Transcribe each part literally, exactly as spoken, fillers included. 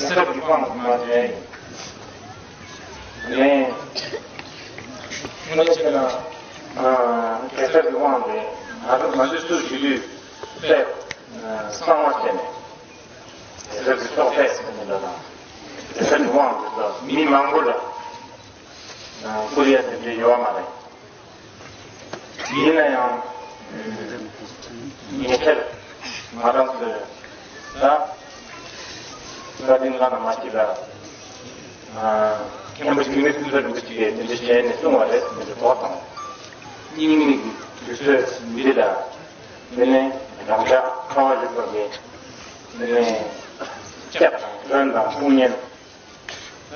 གེ་སར་གྱི་དབང་དུ་མ་བྱས་ནས། སྔོན་ཆད་ལ་གེ་སར་གྱི་དབང་དེ་ང་ཚོ་ང་ཚོའི་སུ་ཞུ་དུས་སྲས་གསང་བ་བྱས་ནས། གེ་སར་གྱི་སྲོག་ཕེབས་ཟེར་ནས་འདྲ་དང་། གེ་སར་གྱི་དབང་དུ་མི་མང་པོ་ལ་བསྐུར་ཡ་དེ་འདྲ་ཡོད་མ་རེད། ཡིན་ན་ཡང་ཉེ་ཆར་ང་རང་ཚོས་ད་བཀའ་དྲིན་བླ་ན་མ་མཆིས་ལ་མཁན་པོ་འཇིགས་མེད་ཀུན་བཟང་རིན་པོ་ཆེ་གིས་དེ་འདྲ་བྱས་ནས་གསུངས་པ་རེད། མི་འདྲ་གྲོགས་དང་སྙིང་མིག་གི་དུས་ཚོད་འདི་ལ་དེ་ནས་རང་ཅག་ཁ་བ་རི་པ་གི་དེ་ནས་སྐྱབས་དང་མགོན་དང་དཔུང་གཉེན།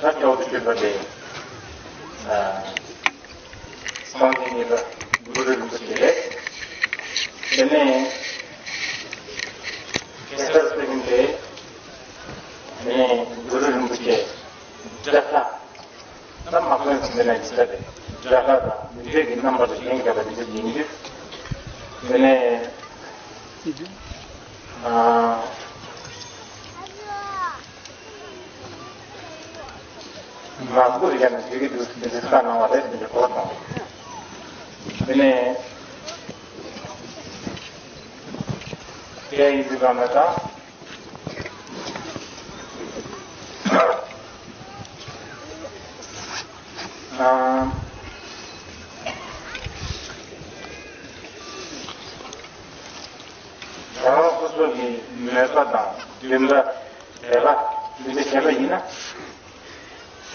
ད་ཅོག་ཏུ་གྱུར་པ་དེ། སངས་རྒྱས་གཉིས་པ་གུ་རུ་རིན་པོ་ཆེ་རེད། དེ་ནས་གེ་སར་ཟེར་མཁན་དེ། དེ་ནས་གུ་རུ་རིན་པོ་ཆེ་དགྲ་ལྷ། ད་མ་དཀོན་ཟེར་ན་ཇི་ལྟར་རེད། དགྲ་ལྷ་དང་མི་འདྲ་གི་རྣམ་པ་ལ་བཞེངས་བཞག་པ་འདི་འདྲ་ཡིན་དུས། དེ་ནས་ཨ། མ་བསྐུར་ཡང་འགྲིག་གི་འདུག་འདི་འདྲ་གནང་བ་རེད། འདི་འདྲ་གོ་དང་། དེ་ནས་དེ་ཡིན་དུས་གང་ལ་ད། ཨ། རང་རང་སོ་སོ་གི་མོས་པ་དང་འདུན་པ། དད་པ་འདི་འདྲ་བྱས་པ་ཡིན་ན།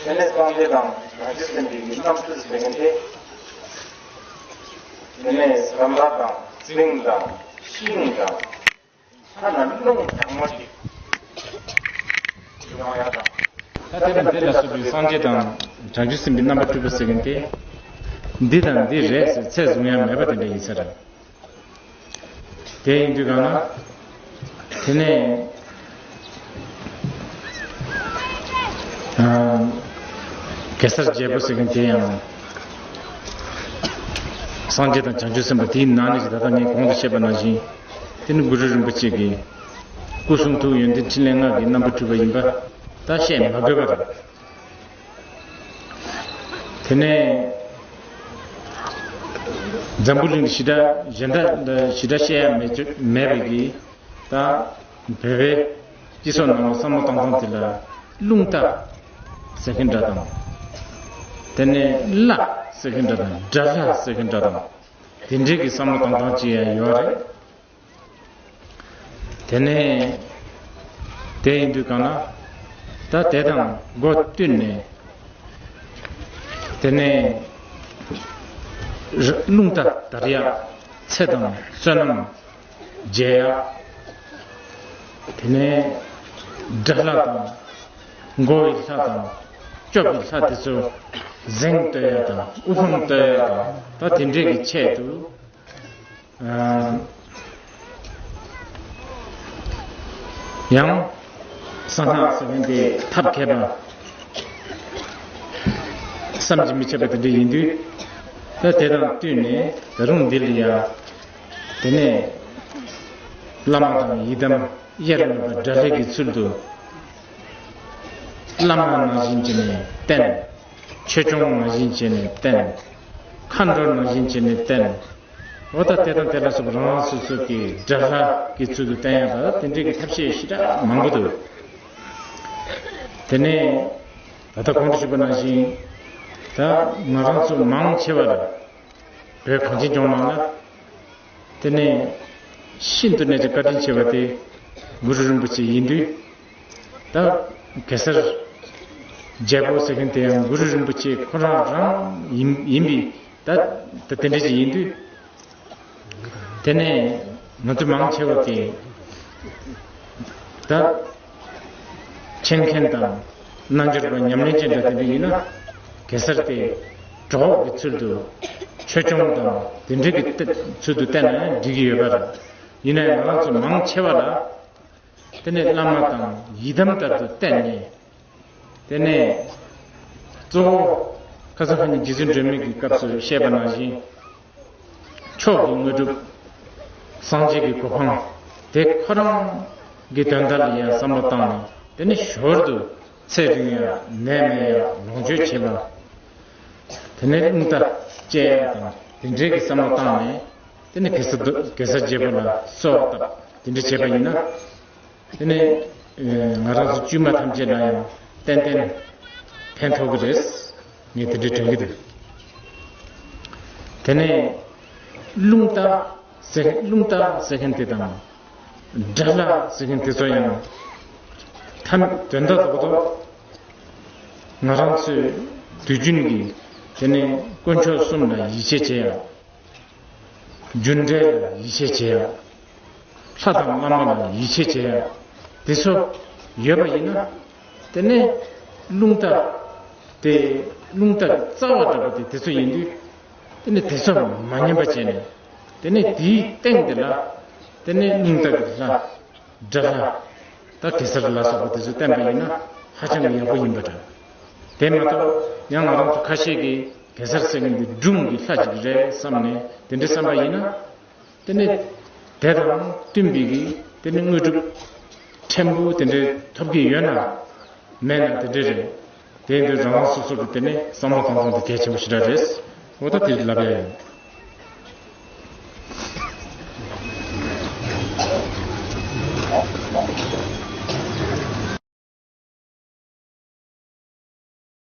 དེ་ནས་སངས་རྒྱས་དང་བྱང་ཆུབ་སེམས་དཔའི་རྣམ་འཕྲུལ་ཟེར་མཁན་དེ། དེ་ནས་ཟམ་པ་དང་རྫིང་དང་ཤིང་དང་ཐ་ན་རླུང་དྭངས་མ་ཞིག་ཡོང་ཡ་དང་། ད་དེ་དང་དེ་ལ་སོགས་པའི་སངས་རྒྱས་དང་བྱང་ཆུབ་སེམས་དཔའི་རྣམ་པར་སྤྲུལ་པ་ཟེར་མཁན་དེ། འདི་དང་འདི་རེད་ཟེར་ཚད་བཟུང་ཡ་མེད་པ་དེ་འདྲ་ཡིན་ས་རེད། དེ་ཡིན་དུས་གང་ན། དེ་ནས་ཨ། གེ་སར་རྒྱལ་པོ་ཟེར་མཁན་དེ་ཡང་སངས་རྒྱས་དང་བྱང་ཆུབ་སེམས་དཔའ་དེའི་ནང་ནས་ཀྱི་ད་ལྟ་ངས་གོང་དུ་བཤད་པ་ནང་བཞིན། དེ་ནི་གུ་རུ་རིན་པོ་ཆེ་གི་སྐུ་གསུང་ཐུགས་ཡོན་ཏན་ཕྲིན་ལས་ལྔ་གི་རྣམ་པར་སྤྲུལ་པ་ཡིན་པ་ད་བཤད་མ་དགོས་པ་རེད། དེ་ནས་འཛམ་བུ་གླིང་གི་ཞི་དྲག་གཞན་དག་ཞི་དྲག་བཤད་ཡ་མེད་ཅོ་མེད་པའི་གི་ད་བོད་པའི་སྤྱི་ཚོགས་ནང་ལ་བསམ་བློ་བཏང་སྟངས་དེ་ལ་རླུང་རྟ་ཟེར་མཁན་འདྲ་དང་། དེ་ནས་བླ་ཟེར་མཁན་འདྲ་དང་དགྲ་ལྷ་ཟེར་མཁན་འདྲ་དང་དེ་འདྲའི་གི་བསམ་བློ་བཏང་སྟངས་ཅིག་ཡང་ཡོད་རེད། དེ་ནས་དེ་ཡིན་དུས་གང་ན། ད་དེ་དང་སྒོ་བསྟུན་ནས། དེ་ནས་ར་རླུང་རྟ་དར་ཡག་ཚེ་དང་བསོད་ནམས་རྒྱས་ཡག་དེ་ནས་དགྲ་ལྷ་དང་། མགོ་བོའི་ལྷ་དང་། སྐྱོབ་པའི་ལྷ་དེ་ཚོ་གཟེངས་བསྟོད་ཡག་དང་། དབུ་འཕང་བསྟོད་ཡག་དང་། ད་དེ་འདྲའི་གི་ཆེད་དུ། ཨ། ཡང་གསང་སྔགས་ཟེར་མཁན་དེ་ཐབས་མཁས་པ་བསམ་གྱིས་མི་ཁྱབ་པ་དེ་འདྲ་ཡིན་དུས། ད་དེ་དང་བསྟུན་ནས་ད་རུང་འདི་ལ་ཡང་དེ་ནས་བླ་མ་དང་ཡི་དམ་དབྱེར་མེད་པ་དགྲ་ལྷའི་གི་ཚུལ་དུ་བླ་མ་ནང་བཞིན་བྱས་ནས་བསྟེན། ཆོས་སྐྱོང་ནང་བཞིན་བྱས་ནས་བསྟེན། མཁའ་འགྲོ་ནང་བཞིན་བྱས་ནས་བསྟེན། འོ་ད་དེ་དང་དེ་ལ་སོགས་པ་རང་རང་སོ་སོ་གི་དགྲ་ལྷ་གི་ཚུལ་དུ་བསྟེན་ཡག་ད་དེ་འདྲའི་གི་ཐབས་ཤེས་ཞེ་དྲག་མང་པོ་འདུག་དེ་ནས་ད་ལྟ་གོང་དུ་ཞུས་པ་ནང་བཞིན་ད་ང་རང་ཚོ་མང་ཆེ་བ་ལ་བོད་གངས་ཅན་ལྗོངས་ནང་ལ་དེ་ནས་ཤིན་ཏུ་ནས་ཀྱང་བཀའ་དྲིན་ཆེ་བ་དེ་གུ་རུ་རིན་པོ་ཆེ་ཡིན་དུས། ད་གེ་སར་རྒྱལ་པོ་ཟེར་མཁན་དེ་ཡང་གུ་རུ་རིན་པོ་ཆེ་ཁོ་རང་རང་ཡིན་ཡིན་པའི་ད་ད་དེ་འདྲ་ཅིག་ཡིན་དུས། དེ་ནས་ང་ཚོ་མང་ཆེ་བ་དེ་ད་མཁྱེན་མཁན་དང་རྣལ་འབྱོར་པ་ཉམས་ལེན་ཅན་འདྲ་དེ་འདྲ་ཡིན་ན་གེ་སར་དེ་གྲོགས་ཀྱི་ཚུལ་དུ་ཆོས་སྐྱོང་དང་དེ་འདྲ་གི་ཚུལ་དུ་བསྟེན་ན་ཡང་འགྲིག་གི་ཡོད་པ་རེད། ཡིན་ན་ཡང་ང་རང་ཚོ་མང་ཆེ་བ་ལ། དེ་ནས་བླ་མ་དང་ཡི་དམ་ལྟར་དུ་བསྟེན་ནས། དེ་ནས་གཙོ་བོ་ཁ་སང་ཁ་ཉིན་རྗེ་བཙུན་སྒྲོལ་མའི་གི་སྐབས་སུ་བཤད་པ་ནང་བཞིན། མཆོག་གི་དངོས་གྲུབ། སངས་རྒྱས་ཀྱི་གོ་འཕང་དེ་ཁོ་རང་གི་དོན་དག་ལ་ཡང་བསམ་བློ་བཏང་ནས། དེ་ནས་ཞོར་དུ་ཚེ་རིང་ཡག་ནད་མེད་ཡག་ལོངས་སྤྱོད་བྱེད་པ། དེ་ནས་རླུང་རྟ་བཅད་ཡག་དང་དེ་འདྲའི་གི་བསམ་བློ་བཏང་ནས། དེ་ནས་གེ་སར་རྡོ་གེ་སར་རྒྱལ་པོ་ལ་གསོལ་བ་བཏབ། དེ་འདྲ་བྱས་པ་ཡིན་ན། དེ་ནས་ཨེ་ང་རང་ཚོ་དཀྱུས་མ་ཐམས་ཅད་ལ་ཡང་ཏན་ཏན་ཕན་ཐོགས་ཀྱི་རེད། ངས་དེ་འདྲ་དྲན་གྱི་འདུག་དེ་ནས་རླུང་རྟ་ཟེར་རླུང་རྟ་ཟེར་མཁན་དེ་དང་། དགྲ་ལྷ་ཟེར་མཁན་དེ་ཚོ་ཡང་ཐམས་དོན་དག་རྡོག་རྡོག་ང་རང་ཚོའི་དུས་རྒྱུན་གྱི་དེ་ནས་དཀོན་མཆོག་གསུམ་ལ་ཡིད་ཆེས་བྱེད་ཡག་རྒྱུ་འབྲས་ལ་ཡིད་ཆེས་བྱེད་ཡག་ལྷ་དང་བླ་མ་ལ་ཡིད་ཆེས་བྱེད་ཡག་དེ་ཚོ་ཡོད་པ་ཡིན་ན། དེ་ནས་རླུང་རྟ་དེ་རླུང་རྟ་རྩ་བ་འདྲ་པོ་དེ་དེ་ཚོ་ཡིན་དུས། དེ་ནས་དེ་ཚོ་མ་ཉམས་པ་བྱས་ནས། དེ་ནས་དེའི་སྟེང་དེ་ལ་དེ་ནས་རླུང་རྟ་གི་ལྷ། དགྲ་ལྷ། ད་གེ་སར་ལ་སོགས་པ་དེ་ཚོ་བསྟེན་པ་ཡིན་ན་ཧ་ཅང་གི་ཡག་པོ་ཡིན་པ་འདྲ། དེ་མ་གཏོགས་ཡང་ང་རང་ཚོ་ཁ་ཤས་ཀྱིས་གེ་སར་ཟེར་མཁན་འདི་སྒྲུང་གི་ལྷ་ཅིག་རེད་བསམ་ནས་དེ་འདྲ་བསམ་པ་ཡིན་ན། དེ་ནས་དེ་དང་བསྟུན་པའི་གི་དེ་ནས་དངོས་གྲུབ་ཕྲན་བུ་དེ་འདྲ་ཐོབ་ཀྱི་ཡོད་ན་མེད་ན་དེ་འདྲ་རེད། དེ་འདྲ་རང་རང་སོ་སོ་གི་དེ་ནས་བསམ་བློ་གཏོང་སྟངས་དེ་གལ་ཆེན་པོ་ཞེ་དྲག་རེད། འོ་ད་དེ་ལབ་ཡ་ཡིན།